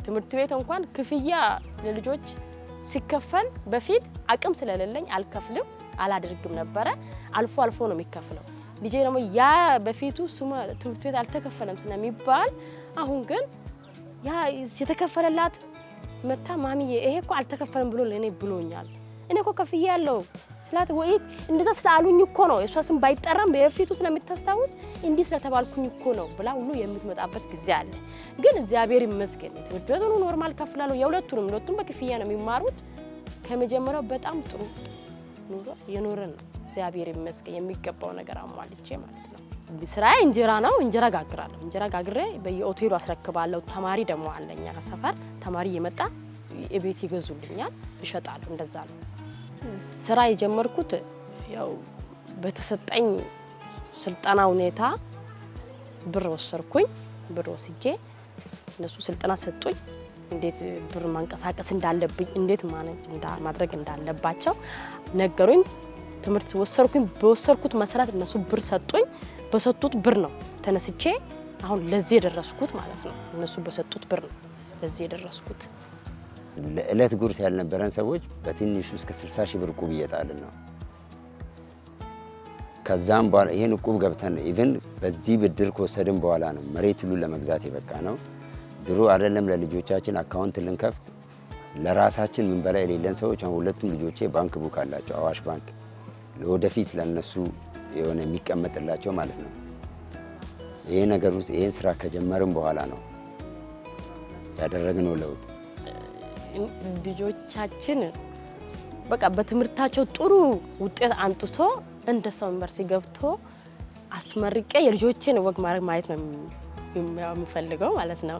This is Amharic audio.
ትምህርት ቤት እንኳን ክፍያ ለልጆች ሲከፈል በፊት አቅም ስለሌለኝ አልከፍልም፣ አላደርግም ነበረ። አልፎ አልፎ ነው የሚከፍለው። ልጄ ደግሞ ያ በፊቱ ስሟ ትምህርት ቤት አልተከፈለም ስለሚባል፣ አሁን ግን ያ የተከፈለላት መታ "ማሚዬ፣ ይሄ እኮ አልተከፈለም ብሎ ለእኔ ብሎኛል። እኔ እኮ ከፍዬ ያለው" ስላት፣ ወይ እንደዛ ስላሉኝ እኮ ነው፣ የእሷ ስም ባይጠራም በፊቱ ስለምታስታውስ፣ እንዲህ ስለተባልኩኝ እኮ ነው ብላ ሁሉ የምትመጣበት ጊዜ አለ። ግን እግዚአብሔር ይመስገን የትምህርት ቤቱን normal ከፍላለሁ። የሁለቱንም፣ ሁለቱም በክፍያ ነው የሚማሩት። ከመጀመሪያው በጣም ጥሩ ኑሮ የኖርን ነው። እግዚአብሔር ይመስገን የሚገባው ነገር አሟልቼ ማለት ነው። ስራዬ እንጀራ ነው። እንጀራ ጋግራለሁ። እንጀራ ጋግሬ በየሆቴሉ አስረክባለሁ። ተማሪ ደግሞ አለ እኛ ሰፈር፣ ተማሪ እየመጣ ቤት ይገዙልኛል፣ እሸጣለሁ። እንደዛ ነው። ስራ የጀመርኩት ያው በተሰጠኝ ስልጠና ሁኔታ ብር ወሰድኩኝ። ብር ወስጄ እነሱ ስልጠና ሰጡኝ። እንዴት ብር ማንቀሳቀስ እንዳለብኝ፣ እንዴት manage ማድረግ እንዳለባቸው ነገሩኝ። ትምህርት ወሰድኩኝ። በወሰድኩት መሰረት እነሱ ብር ሰጡኝ። በሰጡት ብር ነው ተነስቼ አሁን ለዚህ የደረስኩት ማለት ነው። እነሱ በሰጡት ብር ነው ለዚህ የደረስኩት። ለዕለት ጉርስ ያልነበረን ሰዎች በትንሹ እስከ 60 ሺህ ብር እቁብ እየጣልን ነው። ከዛም በኋላ ይህን እቁብ ገብተን even በዚህ ብድር ከወሰድን በኋላ ነው መሬት ሁሉ ለመግዛት የበቃ ነው። ድሮ አይደለም ለልጆቻችን account ልንከፍት ለራሳችን ምንበላ የሌለን ሰዎች አሁን ሁለቱም ልጆቼ bank book አላቸው፣ አዋሽ ባንክ፣ ለወደፊት ለነሱ የሆነ የሚቀመጥላቸው ማለት ነው። ይሄ ነገር ውስጥ ይሄን ስራ ከጀመርን በኋላ ነው ያደረግነው ለውጥ። ልጆቻችን በቃ በትምህርታቸው ጥሩ ውጤት አምጥቶ እንደ ሰው ዩኒቨርሲቲ ገብቶ አስመርቄ የልጆችን ወግ ማድረግ ማየት ነው የምፈልገው ማለት ነው።